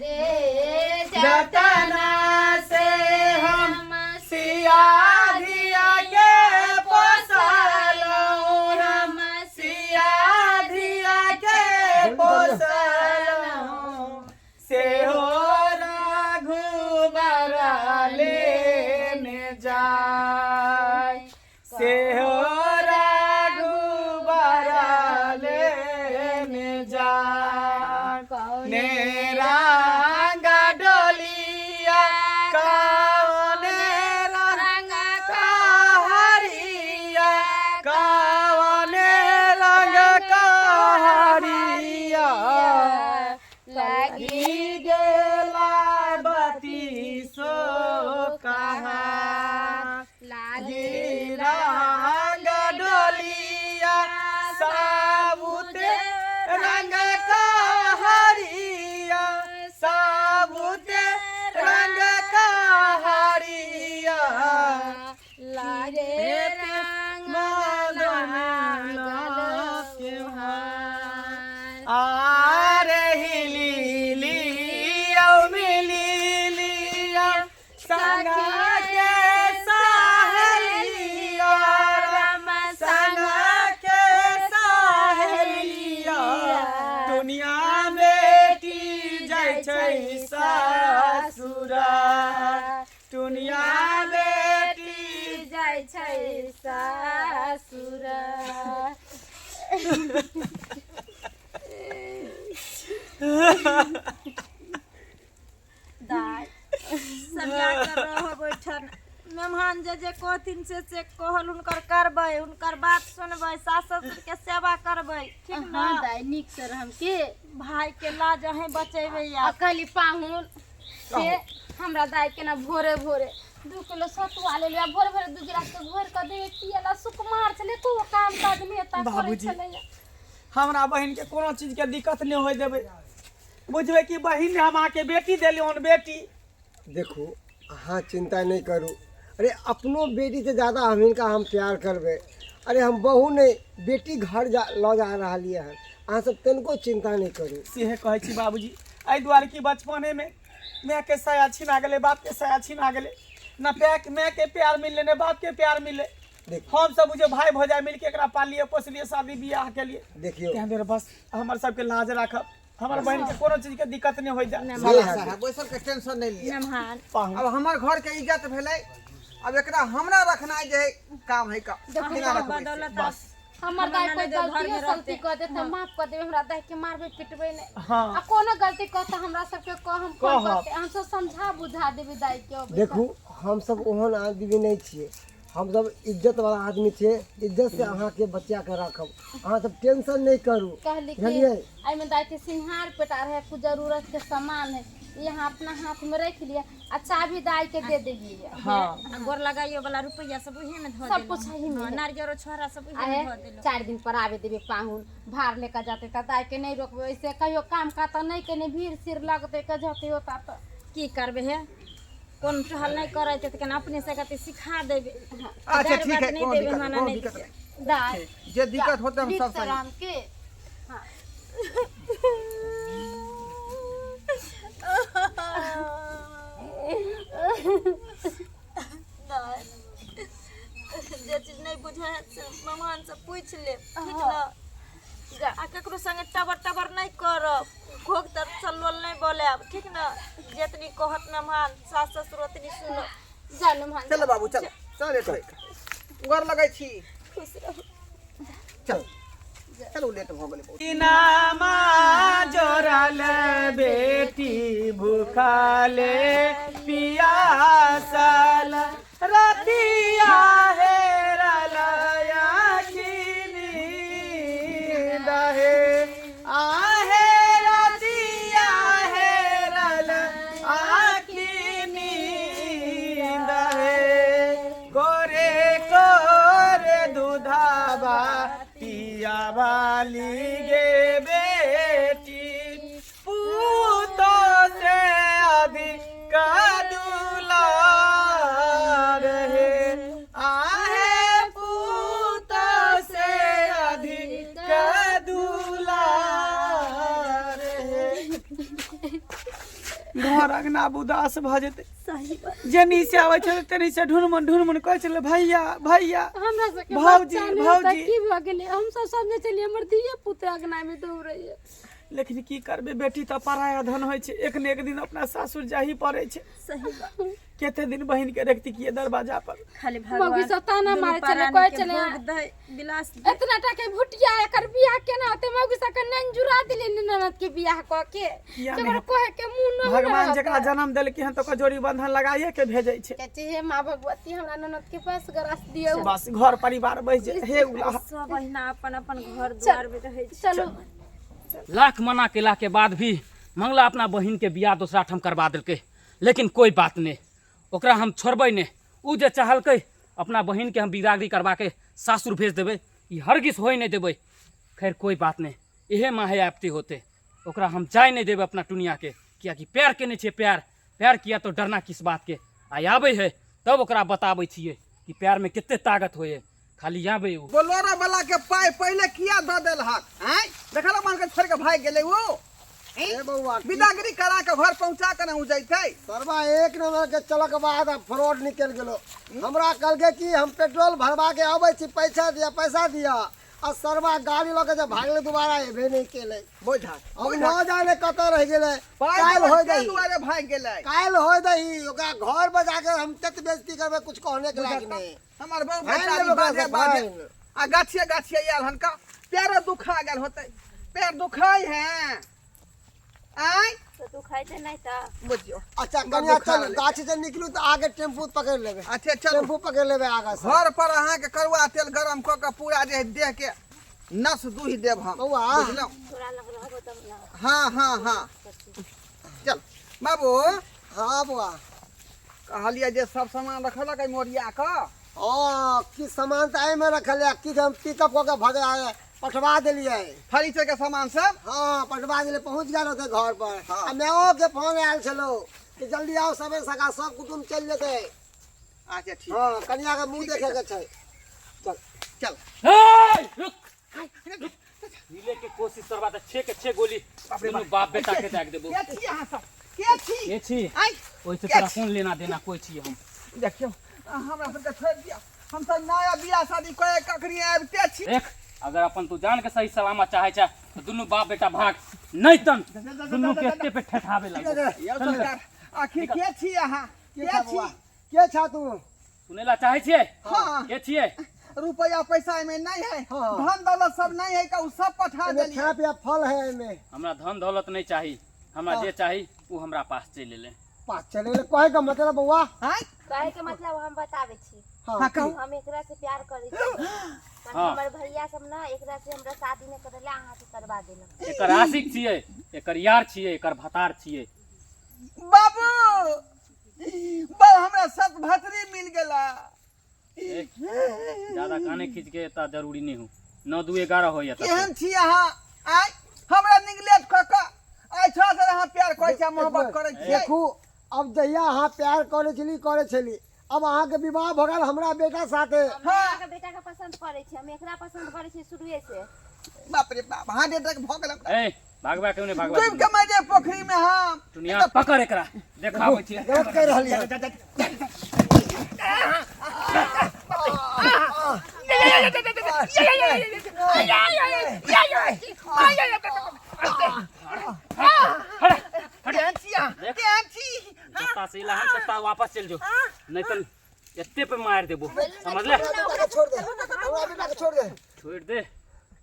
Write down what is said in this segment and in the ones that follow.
रे जतना से हम सिया धिया के पोसलहुँ, हम सिया धिया के पोसलहुँ, से हो रघुबर लेने जाय, से हो रघुबर लेने जाय। ने रंग डोलिया कौने रंग कहरिया, कौने रंग कहरिया, लगी गेला बतीसो कहा, लागी रंग डोलिया साबुते रंग कहरिया, साबुते रंग कहरिया, लागे रंग मदन के आरे हिली लिया मिली लिया संगा के सहेलिया, संगा के सहेलिया, दुनिया बेटी जाइ छै ससुरा, दुनिया बेटी जाइ छै सासुर। दाय सरिया के रहब ओहिठाम, मेहमान जे जे कहथिन से से कहल हुनकर करबै, हुनकर बात सुनबै, सास ससुर के सेवा करबै, ठीक ना? हाँ दाइ, नीक से रहम के भाई के लाज अहें बचेबै। आ आब कहली पाहुन से हमरा दाइ के ना भोरे भोरे 2 किलो सतुआ ले लिया, भोरे भोरे 2 गिलास के घोरि कऽ देबै पियला। सुकुमार छलै, को काम काज नहि एता करै बाबूजी। छलैया। हमरा बहिन के कोनो चीज के दिक्कत नहि होय देबै, बुझबै कि बहिन हम अहाँके बेटी देलियौन बेटी। देखू, अहाँ चिंता नहीं करू। अरे अपनो बेटी से ज़्यादा हम हिनका हम प्यार करबै। अरे हम बहू नहीं, बेटी घर जा लऽ जा रहलियै हन। अहाँ सब तनिको चिंता नहीं करू। सेहे कहै छी बाबूजी, एहि दुआरे कि बचपनेमे मायके साया छिना गेलै, बापके साया छिना गेलै ना, प्यार मायके प्यार मिललै ने बापके प्यार मिललै। देख। हम सब बुझे भाई भौजाई मिलके एकरा पालिए पोसलिए, शादी बियाह के लिए। देखियौ। तें दुआरे बस हमर सबके लाज राखब, हमर बहिन के कोनो चीज के दिक्कत नहीं होय जाए। साला साहब, ओहि सबके टेंशन नहि लिअ। मेहमान। पाहुन। अब हमर घर के इज्जत भेलै, अब एकरा हमरा रखनाइ जे है काम है का केना रखबै से? बदौलत बस। हमर दाइ कोई ननद घर गलतियो में सलती रहते। कऽ देत तऽ माफ कऽ देबै, हमरा दाइ के मारबै पिटबै नहि। हाँ। आ कोनो गलती कह तऽ हमरा सबके कह, हम फोन कहब। करते, हमसब समझा बुझा देबै दाइ के अबै। देखू, हमसब ओहन आदमी नहि छियै, हमसब इज्जत वाला आदमी छियै। इज्जत से अहाँके बच्चाके राखब, अहाँ सब टेंशन नहि करू। कहली कि बुझलियै? एहिमे दाइ के सिंहार पेटार है, कुछ जरूरत के सामान है, यहाँ अपना हाथ में रख लिया आ चाबी दाइ के दे देलिए। हाँ। आ गोर लगाइयो वाला रुपैआ सब उहे में धऽ सब देलहुँ। कुछ एही में हाँ, है। नारियरो छोहरा सब उहे आहे में धऽ देलहुँ। 4 दिन पर आबे देबे पाहुन, भार लेकर जाते तऽ दाइ के नहीं रोकबे, ऐसे कहियो काम का तऽ नहीं केने भीड़ सिर लगते के जते होता तऽ। की करबै हे, कोन टहल नहि करै छै तऽ केना अपने से कते सिखा देबै। अच्छा गारि ठीक बात है, नहि कोनो देबै, दिक्कत मना नहि, कोनो नहि दिक्कत देबै। नहि। दाइ जे दिक्कत होतै हम नीक सब से सही राम के हाँ। नहि, जे चीज नहि बुझै है से मेहमान से पूछि लेब, ठीक ने? आ ककरो संगे टबर टबर नहि करब, घोघ तर चलल नहि बोलायब, ठीक ने? जेतनी कहत मेहमान सास ससुर ओतनी सुनब। जानू मान। चल बाबू, चल चल, लेट होय गोर लगै छी। खुश रहू। चल चलू, लेट भऽ गेलै बहुत। नामा जोड़ल बेटी भूखले पियासल, रतिया हेरल आखिनी दहे आहे, रतिया हेरल आखिनी दहे, कोरे कोरे दूधाबा पिया वाली गे बेटी, पूतो से अधिक दुलार हे आहे, पूतो से अधिक दुलार हे। घर अंगना आब उदास भऽ जेतै। सही बात। जेनी से आबै छलै तेनी से ढुनमुन ढुनमुन कहै छलै भैया भैया हमरा सबके भौजी, बच्चा नहि होता भौजी। की भऽ गेलै, हम सब समझै छलियै हमर धिये पुते अंगना मे दौड़ैया। लेकिन की करबै, बेटी तऽ पराया धन होइ छै, एक ने एक दिन अपना सासुर जाही पड़ै छै। सही बात। कते दिन बहिन के रखती किए दरवाजा पर। खाली मौगी भगवान सब ताना दुनू मारै छलै, प्राणी कहै के छलै, भोग दै, विलास दै। एतना टा के भुटिया एकर बियाह केना होतै, मौगी सबके नैन जुड़ा देलियै ने ननद के बियाह कऽ के, किया केकरो नहि? कहै के मुँह नहि भगवान जकरा जन्म देलखिन हन तऽ ओकर जोड़ी बंधन लगाइए के भेजै छै। कहै छै हे माँ भगवती हमरा ननद के बस गरास दियौ, बस घर परिवार बसि जाय। हे उला सब अहिना अपन अपन घर दुआर में रहै छै। चलू। लाख मना केला के बाद भी मंगला अपना बहिन के बियाह दोसरा ठाम करबा देलकै, लेकिन कोई बात नहीं, ओकरा हम छोड़बै नहीं। उ जे चाहलकै अपना बहिन के हम बिदागरी करबा के सासुर भेज देबै, ई हरगिज होय नहीं देबै। खैर कोई बात नहीं, इहे माहे आपती होते, ओकरा हम जाय नहीं देबै अपना टुनिया के, कियाकि प्यार केने छियै, प्यार प्यार किया तो डरना किस बात के। आ आबै है तब ओकरा बताबै छियै कि प्यार में कते ताकत होय है, खाली आबै उ। बोलेरो वाला के पाई पहले किया दऽ देलहक? आँय देखल मन के छोड़ के भागि गेलै ओ। ए बौआ, बिदागरी करा के घर पहुंचा के ना उ जैतै। सरबा एक नंबर के चलक बाद आ फ्रॉड निकल गेलो। हमरा कहलकै कि हम पेट्रोल भरवा के अबै छी, पैसा दिया पैसा दिया, आ सरबा गाड़ी लऽ के जब भागलै दोबारा एबे नहि केलै। बोझा अब न जाने कतऽ रहि गेलै। पाइ काल्हि होय देलक, दही, दुआरे भागि गेलै। काल्हि होय दही ओकरा घर पर जाके हम तत बेइज्जती करबै कुछ कहने के लायक नहि। हमर बहू भागि बेचारी लेबै ओकरा बाधे से, बाधे भागि। आ गाछिए गाछिए आयल हन का पैरो दुखा गेल होतै, पैर दुखाइ है आय तो दुखाइ छै नहि तऽ बुझियो। अच्छा बड़ कनिया दुखा चल, रहलै। गाछी से निकलू तऽ आगे टेम्पू पकड़ि लेबै। अच्छा चलू, टेम्पू पकड़ि लेबै आगा से। घर पर अहाँके करुआ तेल गरम कऽ के पूरा जे देह के नस दुहि देब हम, बौआ। बुझलहुँ? तोरा लग रहबो तब ना। हाँ हाँ हाँ चल बाबू। हाँ बौआ। कहलियै जे सब सामान रखलक एहि मोरिया कऽ? हाँ, किछु सामान तऽ एहिमे रखल है, किछु हम पिकअप कऽ के भगा पठवा देलियै। फर्नीचर के सामान सब? हाँ पठवा देलियै, पहुँच गेल होतै घर पर। हाँ। आ माओ के फोन आयल छलौ कि जल्दी आओ सबेर सकाल सब कुटुम्ब चलि जेतै। अच्छा ठीक। हाँ कनिया के मुँह देखे के छै। चल चल। हे, रुक रुक, मिले के कोशिश करबा तऽ छे के छे गोली दुनू बाप बेटा के दाग देबो। के छी अहाँ सब? के छी? के छी? आइ ओहिसे के तोरा छी? कोन लेना देना, कोई छी हम? देखियौ हमरा सबके छोड़ि दिअ, हम सब नया बियाह शादी कए कखनी आबिते छी। देख अगर अपन तू जान के सही सलामत चाहे छे तो दुनू बाप बेटा भाग, नहीं तन दुनू के एते पे ठेठाबे लगबो। यौ सरकार, आखिर के छी अहाँ? के के छा छी? बौआ? के छा तू? सुनेला चाहे छियै? हाँ। के छियै? रुपया पैसा एहिमे नहीं है, हाँ। धन दौलत सब नहीं है का उ सब पठा एहिमे देलियै। खाना पीना फल है एहिमे। हमरा धन दौलत नहीं चाही, हमरा जे चाही उ हमरा पास चलि एलै। पास चलि एलै कहै के मतलब बौआ? आँय? कहे के मतलब हम बताबै छी। हाँ हाँ कहू। हम एकरा से प्यार करै छी, पर हाँ। हमर भैया सब ना एकरा से हमरा शादी नहि करेला, अहाँ से करवा देलक। एकर आशिक छियै, एकर यार छियै, एकर भतार छियै। बाबू बाबू हमरा सत भतरी मिल गेला। ज्यादा काने खींच के एता जरूरी नहीं हो, 9 2 11 हो जाता। केहन छी अहाँ? आय हमरा निगलेट कऽ कऽ आइ छह से अहाँ प्यार करै छी, मोहब्बत करै छियै। देखू अब जहिया अहाँ प्यार करै छली करै छली, अब अहाँके विवाह भऽ गेल हमरा बेटा साथे। हम अहाँके बेटा के पसंद करै छी, हम एकरा पसंद करै छी शुरुए से। बाप रे बाप, हार्ट अटैक भऽ गेल हमरा। ए भागबा क्यों नहीं भागबा? डूबि के मरि जाय पोखरी में हम। दुनिया पकड़ एकरा, देखाबै छी। गलत कहि रहलियै। केहन छी अहाँ? केहन छी? जत्ता से इला हम सत्ता वापस चल जो, नहीं तो एते पे मार देबो, समझले? हमरा बेटा के छोड़ दे, हमरा बेटा के छोड़ दे। छोड़ दे,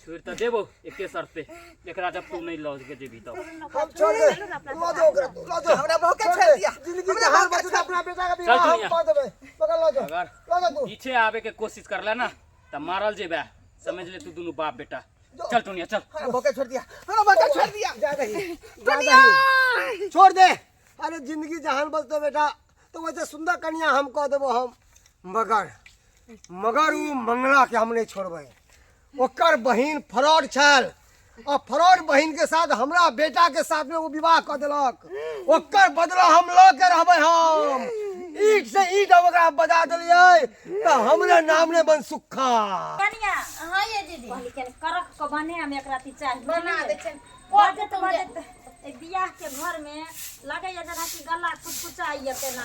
छोड़ तो देबो एके शर्त पे, एकरा जब तू नहीं लौट के जेबी तब हम छोड़ दे, लऽ जो ओकरा, लऽ जो। हमरा बहू के छोड़ छोड़ दे। दिया। जिंदगी के हमरा हार बहू के बचू तऽ अपना बेटा के विवाह चल हम दुनिया। कऽ देबै। पकड़ लऽ जो, अगर लऽ जो तू। पीछे आवे के कोशिश करला ना त मारल जेबे, समझ ले तू दुनू बाप बेटा। चल टुनिया चल। हमरा बहू के छोड़ दिया, हमरा बहू के छोड़ दिया। जा दही, जा दही, छोड़ दे। अरे जिंदगी जहान बचतो बेटा तो वैसे सुंदर कन्या हम कह देबो हम, मगर मगर उ मंगला के हम नहीं छोड़बै। ओकर बहिन फ्रॉड छल आ फ्रॉड बहिन के साथ हमरा बेटा के साथ में वो विवाह कऽ देलक, ओकर बदला हम लऽ के रहबै। हम ईट से ईट हम ओकरा बजा देलियै तऽ हमरे नाम नहि बन सुखा। कनिया हाँ ये दीदी कहली के करक के बने हम एक राती चाही बना दै छियनि। बजत बजत एहि बियाह के घर में लगैया जेना कि गला कुचकुचाइया तेना।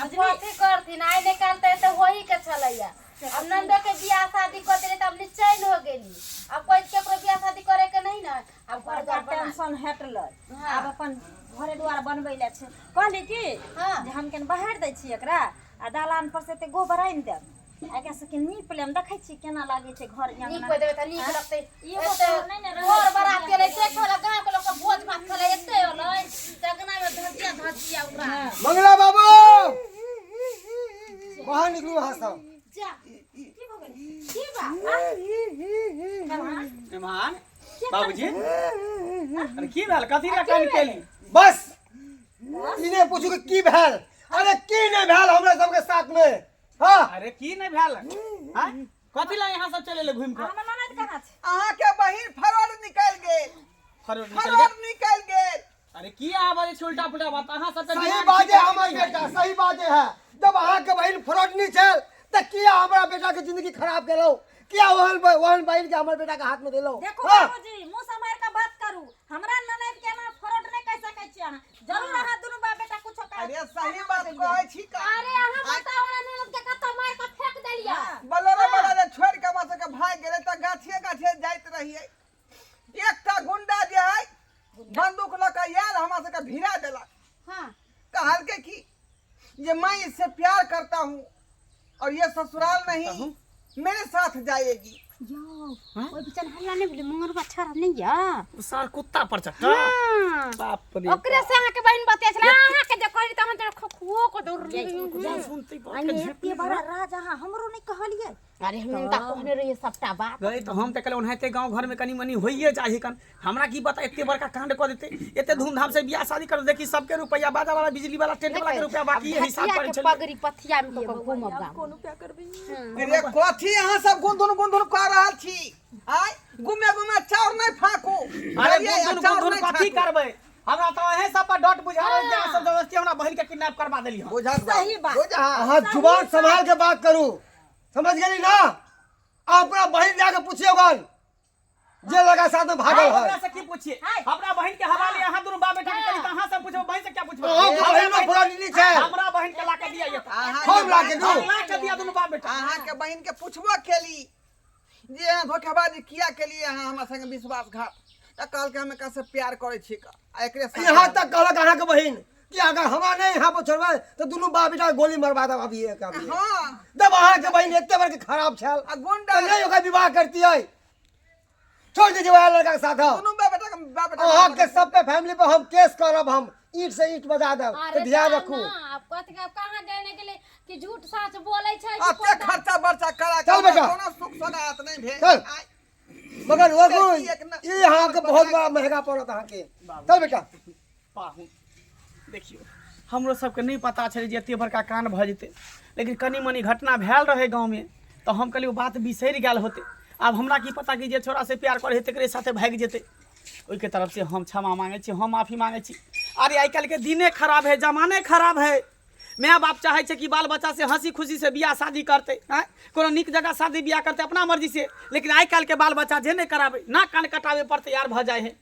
अब कथी करथिन, आइ नहि काल्हि तऽ एते होही के छलैया। अब नंदो के बियाह शादी कऽ देले तऽ अब निश्चैन हो गेली। अब कोई केकरो बियाह शादी करे के नहीं ना, अब घर बड़का द्वार बना। टेंशन हटलै। हाँ। आब अपन घरे दुआर बनबै लए छै। कहली कि हाँ। जे हम केन बहारि दै छी एकरा आ दालान पर से एते गोबर आनि देब आ एकरा सबके नीप लेम, देखै छी केना लागै छै घर नीक अङ्गना। हो देबै तऽ नीक लगतै। एगो एते तऽ नहि ने रहै घर छै बरात के रहै, देखे वाला गाँव के लोक सब भोज भात खेलै एते होलै जगना में धजिया धजिया उड़ा। मंगला बाबू, बाहर निकलू अहाँ सब। जा, की भऽ गेलै? की बा? मेहमान बाबूजी, अरे की भेल? कथी लए कान केली? बस ई नहि पूछू कि की भेल। अरे की नहि भेल हमरा सबके साथ में? हाँ। अरे की नहि भेल? हाँ, कथी लए यहाँ सब चले ले घूम कऽ? हमर ननद कहाँ छै? अहाँके बहिन फरौर निकलि गेल। फरौर निकलि फरौर गेल? निकलि गेल। अरे की अहाँ बाजै छी उल्टा पुल्टा बात? अहाँ सबके सही दिमाग बाजे ठीक है हमर कि नहीं? बेटा सही बाजे है। जब अहाँके बहिन फ्रॉडनी छल तऽ किया हमरा बेटा के जिंदगी खराब केलहुँ? किया ओहन ओहन बहिन के हमर बेटा के हाथ में देलहुँ? देखू हाँ? बाबूजी, मुँह सम्हारि कऽ बात करू। हमरा ननद के एना फ्रॉड नहि कहि सकै छी अहाँ। जरूर अहाँ दुनू बाप बेटा कुछो काज अरे सही बात कहै छी का। अरे अहाँ बताउ, हमरा ननद के कतऽ मारि कऽ फेंक देलियै? बलोरो बलोरो छोड़ि कऽ हमरा सबके भागि गेलै तऽ गाछिए गाछिए जाइत रहियै। एकटा गुंडा जे है बंदूक लऽ कऽ आयल, हमरा सबके भिड़ा देलक। हाँ। कहलकै कि जे मैं इससे प्यार करता हूँ और ये ससुराल नहीं मेरे साथ जाएगी। यौ, ओहि बिचन हल्ला नहि भेलै? मंगरुआ छाड़ा नहि या? ओ सार कुत्ता पर चट्टा। हाँ। बाप रे। ओकरे से अहाँके बहिन बतिया छलै। अहाँके जे कहली तऽ हम तऽ खखुओ के दौड़। सुनते बात के अरे झेप। एते बड़ा राज अहाँ हमरो नहि कहलियै? अरे हम तऽ कहने रहियै सबटा बात। गए तऽ हम तऽ कहलियै ओनाहिते गाँव घरमे कनि मनि होइए जाइ है कन। हमरा की पता एते बड़का कांड कऽ देतै। एते धूमधाम से बियाह शादी कर, देखी सबके रुपैआ, बाजा वाला, बिजली वाला, टेंट वाला के रुपैआ बाकी हिसाब धकिया करै के छलियै। पगड़ी पथिया में कऽ कऽ घूमब गाँव। कोन उपाय करबै? अरे कथी अहाँ सब गुंधुन गुंधुन कऽ रहल छी? आय गुमे गुमे चाउर नहि फाकू। अरे बुझलियै? गुनधुन चाउर गुनधुन नहि कथी फाकू। करबै? हमरा तऽ अहें सब पर डट बुझा रहल जे अहाँ सब जबरदस्ती हमरा बहिन के किडनैप करबा देली हन। बुझत सही बात। बुझा। अहाँ जुबान संभाल के बात करू, समझ गेली ना? अहाँ अपना बहिन जाके पूछियो गन जे लड़का साथ में भागल हमरा है। से की पूछिए? अपना बहिन के हवाले अहाँ दुनू बाप बेटा के करी तऽ अहाँ सब पूछबै, बहिन से क्या पूछबै? अहाँके हमरा बहिन में फ्रॉडनी छै। हमरा बहिन के ला के दिया ये तऽ। हम ला के दू। ला के दिया दुनू बाप बेटा। अहाँके बहिन के पूछबो केली जे अहाँ धोखेबाजी किया केलिए, अहाँ हमरा संगे विश्वासघात? तऽ कहलकै हम एकरा से प्यार करै छी का आ एकरे साथ। यहाँ तक कहलक अहाँके बहिन कि अगर हमरा नहीं यहाँ पर छोड़बै तऽ दुनू बाप बेटा के गोली मरवा देब अभी एक अभी। हाँ। जब अहाँके बहिन एते बड़के खराब छल आ गुंडा तऽ नहीं ओकर विवाह करतियै, छोड़ दीजिए वह लड़का के साथ। दुनू बाप बेटा के बाप बेटा अहाँके सब पे फैमिली पे हम केस करब, हम ईंट से ईंट बजा देब। अरे तऽ ध्यान जा रखू। ना, आब कथी के कहाँ जाने गेलै कि झूठ सच बोलै छै कि अते पोता। खर्चा बर्चा करा चल के बेटा। कोनो सुख सदात नहीं भेल। चल। आय, मगर वो एक न- ई अहाँके बहुत बड़ा महंगा पड़त अहाँके। चल बेटा। पाहुन, देखियौ, हमरो सबके नहि पता छलै जे एते बड़का कांड भऽ जेतै, लेकिन कनि मनि घटना भेल रहै गाँवमे तऽ हम कहलियै ओ बात बिसरि गेल होतै। आब हमरा की पता कि जे छोड़ा से प्यार करै है तकरे साथे भागि जेतै। ओहिके तरफ से हम क्षमा मांगै छी, हम माफी मांगै छी। अरे आइ काल्हिके दिने खराब है, जमाने खराब है। माय बाप चाहै छै कि बाल बच्चा से हंसी खुशी से बियाह शादी करतै, आँय, कोनो नीक जगह शादी बियाह करतै अपना मर्जी से। लेकिन आइ काल्हिके बाल बच्चा जे नहि कराबै, नाक कान कटाबै पर तैयार भऽ जाइ है।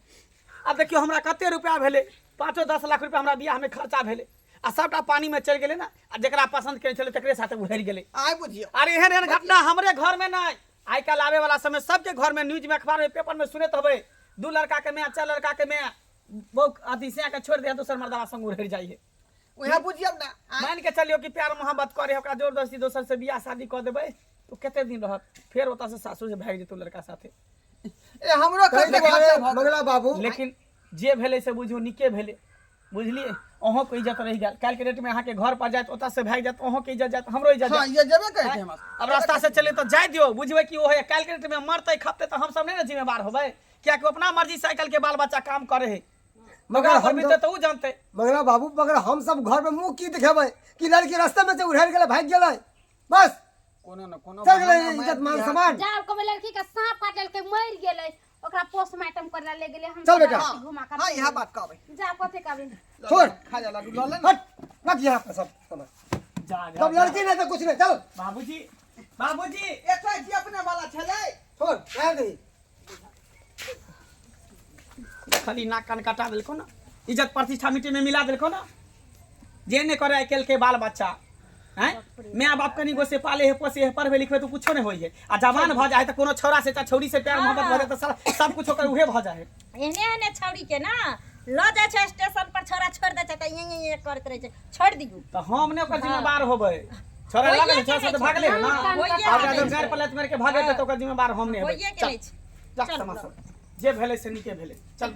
आब देखियौ हमरा कते रुपया भेलै, 5-10 लाख रुपया हमरा बियाहमे खर्चा भेलै आ सबटा पानीमे चलि गेलै ने। आ जकरा पसन्द केने छलै तकरे साथे उहरि गेलै। आइ बुझियौ। अरे एहन एहन घटना हमरे घरमे नहि, आइ काल्हि आबै वाला समय सबके घरमे न्यूजमे, अखबारमे, पेपरमे सुनैत होबै, 2 लड़का के माय, 4 लड़का के माय बहु अथी सैं के छोड़ि दे, दोसर मर्दवा संग उहरि जाइ है। उएह बुझियौ ने। मान के चलियौ कि प्यार मोहब्बत करे, ओकरा जबरदस्ती दोसर से बियाह शादी कऽ देबै तो कते दिन रहत? फेर ओतऽ से सासुर से भागि जेतौ लड़का साथे। ए हमरो ताहि कते दुआरे खर्चा भऽ गेल। मंगला बाबू, लेकिन जे भेलै से बुझू नीके भेलै, बुझलियै? अहूँके इज्जत रहि गेल। काल्हिके डेटमे अहाँके घर पर जायत, ओतऽ से भागि जायत, अहूँके इज्जत जायत, हमरो इज्जत हाँ जायत। ये जेबे करै छै हमरा। अब रास्ता से चले तऽ जाय दियौ, बुझबै कि ओ है। काल्हिके डेटमे मरतै खपतै तऽ हमसब नहि ने जिम्मेवार होबै, कियाकि अपना मर्जी से आइ काल्हिके बाल बच्चा काम करै है। मगर मगर हम बीतै तऽ ओ जानतै। मंगला बाबू, मगर हम सब घर में मुंह की देखेबै कि लड़की रास्ते में से उड़ैल गेलै, भागि गेलै, बस कोनो न कोनो चल गेलै बहाना इज्जत मारि मान दिहक। सम्मान। जाब कमे लड़की के सांप काट लेलकै, मरि गेलै, ओकरा पोस्टमार्टम करला ले गेलै। हम चल बेटा। घुमा कर हाँ इएह बात कहबै। जा, कथी कहबै? छोड़। खा जा लड्डू लऽ ले ने। हट, रख यहाँ पे सब सामान। जा जा। तब लड़की नहीं तो कुछ नहीं, चल। बाबूजी, बाबूजी। एतऽ जी अपने वाला छलै। छोड़, रहने दही। खाली नाक कान कटा देलको ना। इज्जत प्रतिष्ठा मिट्टी में मिला देलको ना। जे नहीं करे आइ काल्हि के बाल बच्चा हैं, माय बाप कनी गो से पाले है पोसे है पढ़बे लिखबे तो कुछो नहीं होई है, आ जवान भऽ जाए तऽ कोनो छौड़ा से चाहे छौड़ी से प्यार मोहब्बत भऽ जाए तऽ साला सब कुछ ओकर उहे भऽ जाए है। एहने एहने छौड़ी के ना लऽ जाइ छै स्टेशन पर, छौड़ा छोड़ि दै छै तऽ ये ये ये करैत रहै छै, छोड़ि दियौ। तऽ हम नहि ओकर जिम्मेदार होबै। छौड़ा होइए लागल के छौड़ा से नहि तऽ भागले है ना, होइए के आ ओकरा नहि जब गारि पर लात मारि के भागे तऽ ओकर जिम्मेदार हम नहि होबै। होइए के चल, नहि छै। जा चल, समा सब जे भेलै से नीके भेलै। चल।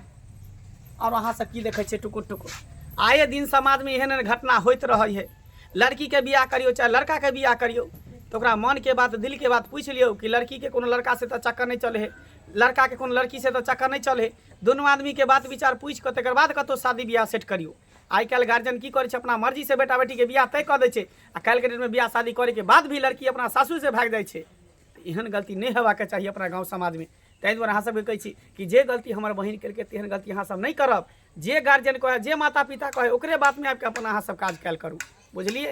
आओर अहाँ सब की देखै छियै टुकुर टुकुर? आए दिन समाजमे एहन एहन घटना होइत रहै है। लड़कीके बियाह करियौ चाहे लड़काके बियाह करियौ तऽ ओकरा मनके बात दिलके बात पूछि लियौ कि लड़कीके कोनो लड़का से तऽ चक्कर नहि चलै है, लड़काके कोनो लड़की से तऽ चक्कर नहि चलै है। दुनू आदमीके बात विचार पूछि कऽ तकर बाद कतहु शादी बियाह सेट करियौ। आइ काल्हि गार्जियन की करै छै, अपना मर्जीसँ बेटा बेटीके बियाह तय कऽ दै छै, आ काल्हिके डेटमे बियाह शादी करैके बाद भी लड़की अपना सासुरसँ भागि जाइ छै। तऽ एहन गलती नहि हेबाक चाही अपना गाँव समाजमे। ताहि दुआरे अहाँ सबके कहै छी कि जे गलती हमर बहिन केलकै तेहन गलती अहाँ सब नहि करब। जे गार्जियन कहै, जे माता पिता कहै, ओकरे बातमे आबिके अपन अहाँ सब काज कयल करू, बुझलियै?